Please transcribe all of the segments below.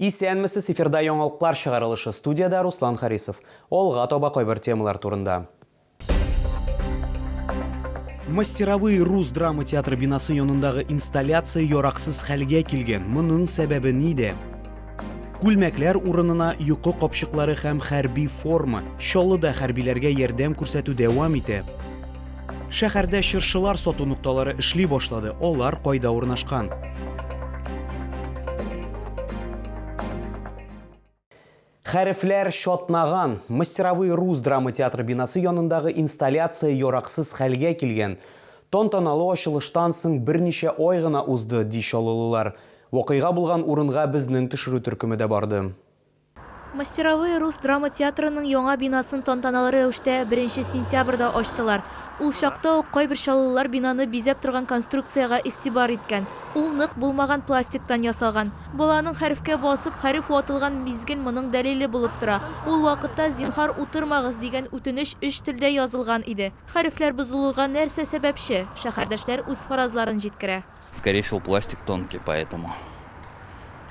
Исәнмесез, эфирда яңалыклар чыгарылышы. Студиядә Руслан Харисов. Алга таба кайбер темалар турында. Мастеровые рус драма театры бинасы янындагы инсталляция яраксыз хәлгә килгән. Моның сәбәбе нидә? Күлмәкләр урынына йокы капчыклары һәм хәрби форма. Чаллыда хәрбиләргә ярдәм күрсәтү дәвам итә. Шәһәрдә чыршылар сату нокталары эшли башлады. Алар кайда урнашкан? Хәрефләр чатнаган. Мастеровые рус драма театры бинасы янындагы инсталляция яраксыз хәлгә килгән. Тантаналы ачылыштан соң берничә ай гына узды, ди чаллылылар. Вакыйга булган урынга безнең төшерү төркеме дә барды. Мастеровые рус драма театрының яңа бинасын тантаналы рәвештә беренче сентябрьдә ачтылар. Ул чакта ук кайбер чаллылар бинаны бизәп торган конструкциягә игътибар иткән. Ул нык булмаган пластиктан ясалган. Баланың хәрефкә басып, хәреф ватылган мизгел моның дәлиле булып тора. Ул вакытта Зинһар, утырмагыз дигән үтенеч өч телдә язылган иде. Хәрефләр бозылуга нәрсә сәбәпче? Шәһәрдәшләр үз фаразларын җиткерә. Скорее всего, пластик тонкий, поэтому.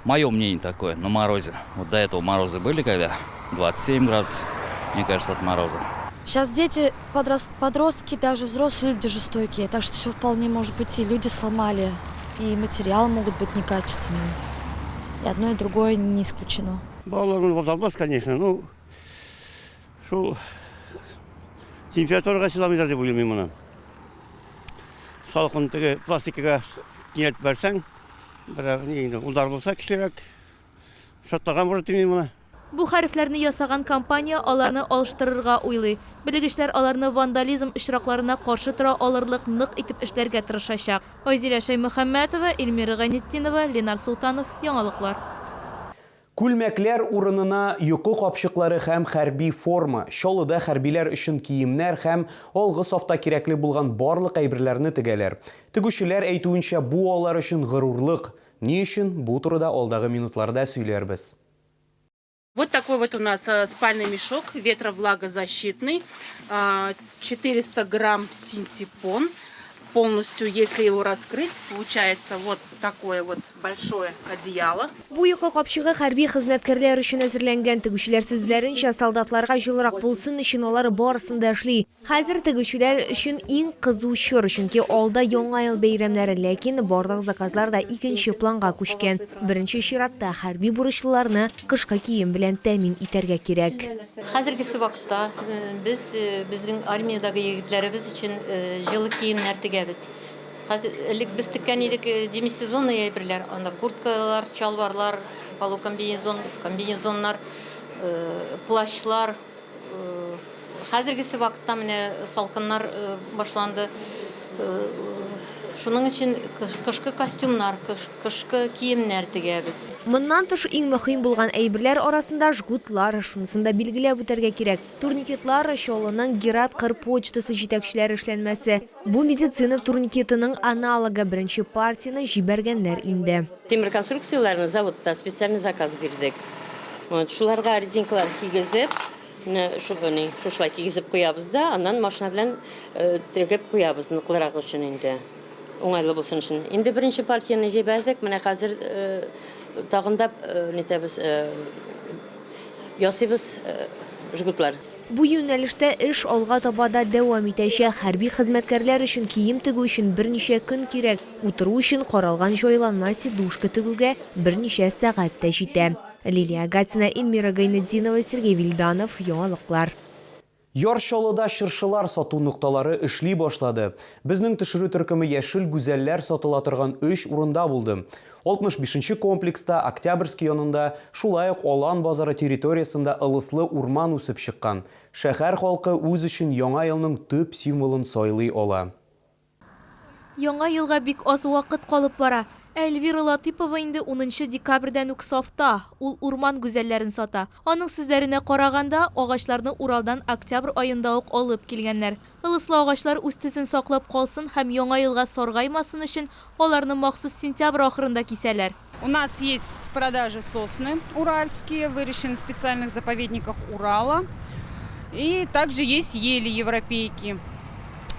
Мое мнение такое, на морозе. Вот до этого морозы были, когда 27 градусов, мне кажется, от мороза. Сейчас дети, подростки, даже взрослые люди жестокие, так что все вполне может быть, и люди сломали, и материалы могут быть некачественные. И одно, и другое не исключено. Балаларны ваталмас, конечно, ну, шул температурага чыдамыйлар дип уйлыйм мин моны. Салкын теге пластикага кинәт бәрсәң, берәр ни инде удар булса көчлерәк, шартларга может димим моны. Бу хәрефләрне ясаган компания аларны алыштырырга уйлый. Белгечләр аларны вандализм очракларына каршы тора алырлык нык итеп эшләргә тырышачак. Айзилә Шәймөхәммәтова, Эльмира Гайнетдинова, Ленар Солтанов, Яңалыклар. Күлмәкләр урынына йокы капчыклары һәм хәрби форма, Чаллыда хәрбиләр өчен киемнәр һәм алгы сафта кирәкле булган барлык әйберләрне тегәләр. Тегүчеләр әйтүенчә, бу алар өчен горурлык. Ни өчен, бу турыда алдагы минутларда сөйләрбез. Вот такой вот у нас спальный мешок, ветровлагозащитный, 400 грамм синтепон. Полностью, если его раскрыть, получается вот такое вот большое одеяло. Бу йокы капчыгы хәрби хезмәткәрләр өчен әзерләнгән. Тегүчеләр сүзләренчә, солдатларга җылырак булсын өчен алар барысын да эшли. Хәзер тегүчеләр өчен иң кызу чор, чөнки алда Яңа ел бәйрәмнәре, ләкин барлык заказлар да икенче планга күчкән. Беренче чиратта, хәрби бурычлыларны кышкы кием белән тәэмин итәргә кирәк. Хәзергесе вакытта без безнең армиядәге егетләребез өчен җылы киемнәр тегәбез. Хәзер элек без теккән идек демисезонный әйберләр, анда курткалар, чалбарлар, полукомбинезон, комбинезоннар, плащлар. Хәзергесе вакытта менә салкыннар башланды. Шуның өчен кышкы костюмнар, кышкы киемнәр тегәбез. Моннан тыш, иң мөһим булган әйберләр арасында жгутлар. Шунысын да билгеләп үтәргә кирәк, турникетлар, Чаллының Герат кыр почтасы җитәкчеләре эшләнмәсе. Бу медицина турникетының аналогы, беренче партияне җибәргәннәр инде. Тимер конструкцияләрне заводта специально заказ бирдек. Вот, шуларга резинкалар кигезеп, менә шуны шушылай кигезеп куябыз да, аннан машина белән э, тегеп куябыз ныклырак өчен инде. Уңайлы булсын өчен. Инде беренче партияне җибәрдек, менә хәзер э, тагын да э, нитәбез, ясыйбыз жгутлар. Бу юнәлештә эш алга таба да дәвам итәчәк. Хәрби хезмәткәрләр өчен кием тегү өчен берничә көн кирәк, утыру өчен каралган җайланма сидушка тегүгә берничә сәгать тә җитә. Лилия Гатина, Эльмира Гайнетдинова, Сергей Вильданов, Яңалыклар. Яр Чаллыда чыршылар сату нокталары эшли башлады. Безнең төшерү төркеме яшел гүзәлләр сатыла торган өч урында булды. 65 нче комплекста, Октябрьский янында, шулай ук Алан базары территориясендә ылыслы урман үсеп чыккан. Шәһәр халкы үз өчен Яңа елның төп символын сайлый ала. Яңа елга бик аз вакыт калып бара. Ә Эльвира Латыйпова инде унынчы декабрьдән үк сафта, ул урман гүзәлләрен сата. Аның сүзләренә караганда, агачларны Уралдан октябрь аенда ук алып килгәннәр. Ылыслы агачлар үз төсен саклап калсын һәм Яңа елга саргаймасын өчен, аларны махсус сентябрь ахырында кисәләр. У нас есть в продаже сосны уральские, выращены в специальных заповедниках Урала. И также есть ели европейки.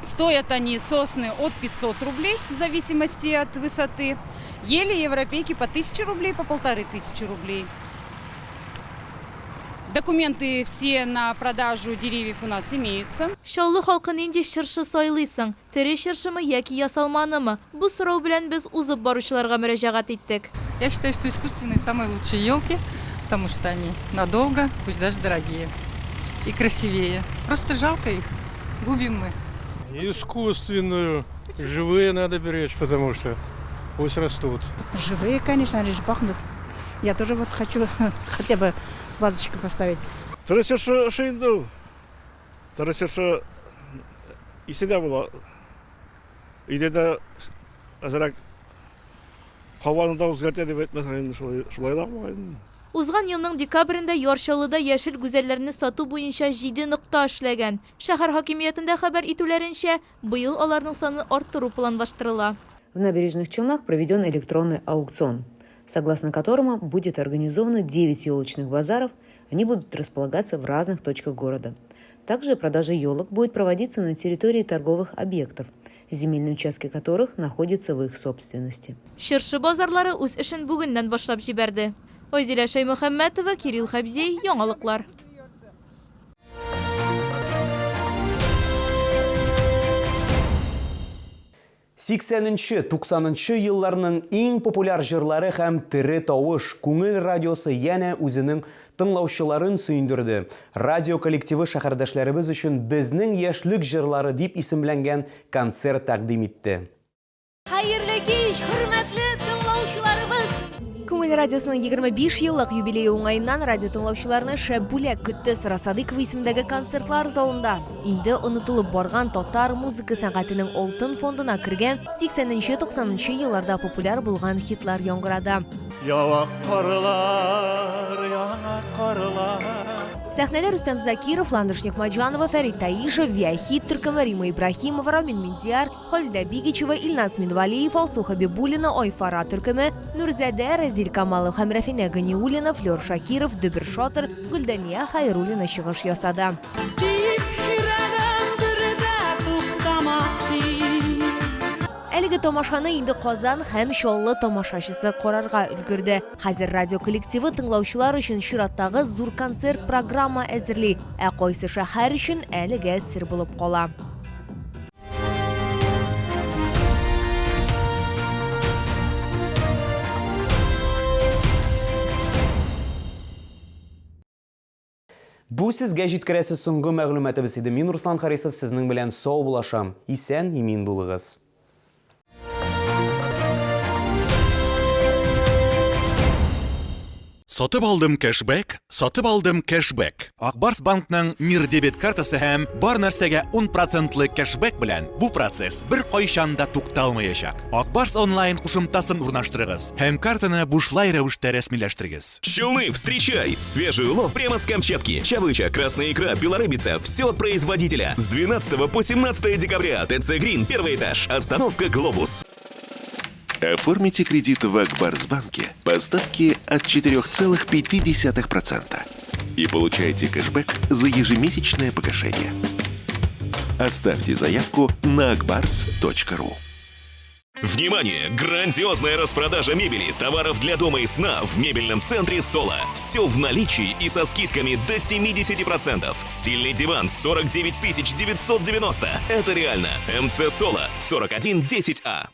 Стоят они, сосны, от 500 рублей, в зависимости от высоты. Ели европейки по 1000 рублей, по 1500 рублей. Документы все на продажу деревьев у нас имеются. Чаллы халкы нинди чыршы сайлый соң? Тере чыршымы яки ясалманымы? Бу сорау белән без узып баручыларга мөрәҗәгать иттек. Я считаю, что искусственные самые лучшие елки, потому что они надолго, пусть даже дорогие, и красивее. Просто жалко их, губим мы. Искусственную. Живые надо беречь, потому что пусть растут. Живые, конечно, они же пахнут. Я тоже вот хочу хотя бы вазочку поставить. Тере чыршы ошый инде ул. Тере чыршы исе дә була. Өйдә дә әзрәк һаваны да үзгәртә дип әйтмәсәң инде шулай, шулай да була инде. Узган елның декабрендә Яр Чаллыда яшел гүзәлләрне сату буенча җиде нокта эшләгән. Шәһәр хакимиятендә хәбәр итүләренчә, быел аларның санын арттыру планлаштырыла. В Набережных Челнах проведен электронный аукцион, согласно которому будет организовано 9 елочных базаров, они будут располагаться в разных точках города. Также продажа елок будет проводиться на территории торговых объектов, земельные участки которых находятся в их собственности. Чыршы базарлары үз эшен бүгеннән башлап җибәрде. Айзилә Шәймөхәммәтова, Кирилл Хәбзей, Яңалыклар. Сиксәненче, туксанынчы елларның иң популяр җырлары һәм тере тавыш, Күңел радиосы янә үзенең тыңлаучыларын сөендерде. Радио коллективы шәһәрдәшләребез өчен Безнең яшьлек җырлары дип исемләнгән концерт тәкъдим итте. Хәерле кич, хөрмәтле тыңлаучыларыбыз! Күңел радиосының 25 еллык юбилее уңаеннан радио тыңлаучыларны шәп бүләк көтте Сара Садыйкова исемендәге концертлар залында. Инде онытылып барган татар музыка сәнгатенең алтын фондына кергән 80-90 елларда популяр булган хитлар яңгырады. Ява карлар, яңа карлар. Сәхнәдә Рөстәм Закиров, Ландыш Нигъмәтҗанова, Фәрит Таишев, Виахит төркеме, Рима Ибраһимова, Рамил Миндияр, Халидә Бигичева, Илназ Минвалиев, Алсу Хәбибуллина, Айфара төркеме, Нурзадә, Разил Камалов һәм Рәфинә Ганиуллина, Флер Шакиров, Дөбер Шатыр, Гөлдания Хәйруллина чыгыш ясады. Тик йөрәгем бер дә туктамас син. Әлеге тамашаны инде Казан һәм Чаллы тамашачысы карарга өлгерде. Хәзер радио коллективы тыңлаучылар өчен чираттагы зур концерт программа әзерли. Ә кайсы шәһәр өчен әлегә сер булып кала. Бу сезгә җиткерәсе соңгы мәгълүматыбыз иде. Мин Руслан Харисов сезнең белән сау булашам. Исән, имин булыгыз. Сатып алдым кэшбэк, сатып алдым кэшбэк. Ак Барс банкның Мир дебет картасы һәм бар нәрсәгә 10 процентлы кэшбэк белән бу процесс беркайчан да тукталмаячак. Ак Барс онлайн кушымтасын урнаштырыгыз һәм картаны бушлай рәвештә рәсмиләштерегез. Челны, встречай! Свежий улов прямо с Камчатки. Чавыча, красная икра, белорыбица – все от производителя. С 12 по 17 декабря. ТЦ Грин, первый этаж. Остановка Глобус. Оформите кредит в Акбарсбанке по ставке от 4,5% и получайте кэшбэк за ежемесячное погашение. Оставьте заявку на akbars.ru. Внимание! Грандиозная распродажа мебели, товаров для дома и сна в мебельном центре Соло. Все в наличии и со скидками до 70%. Стильный диван 49 990. Это реально. МЦ Соло 4110А.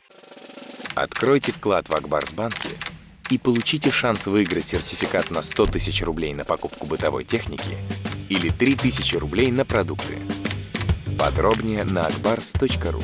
Откройте вклад в Акбарсбанке и получите шанс выиграть сертификат на 100 тысяч рублей на покупку бытовой техники или 3000 рублей на продукты. Подробнее на akbars.ru.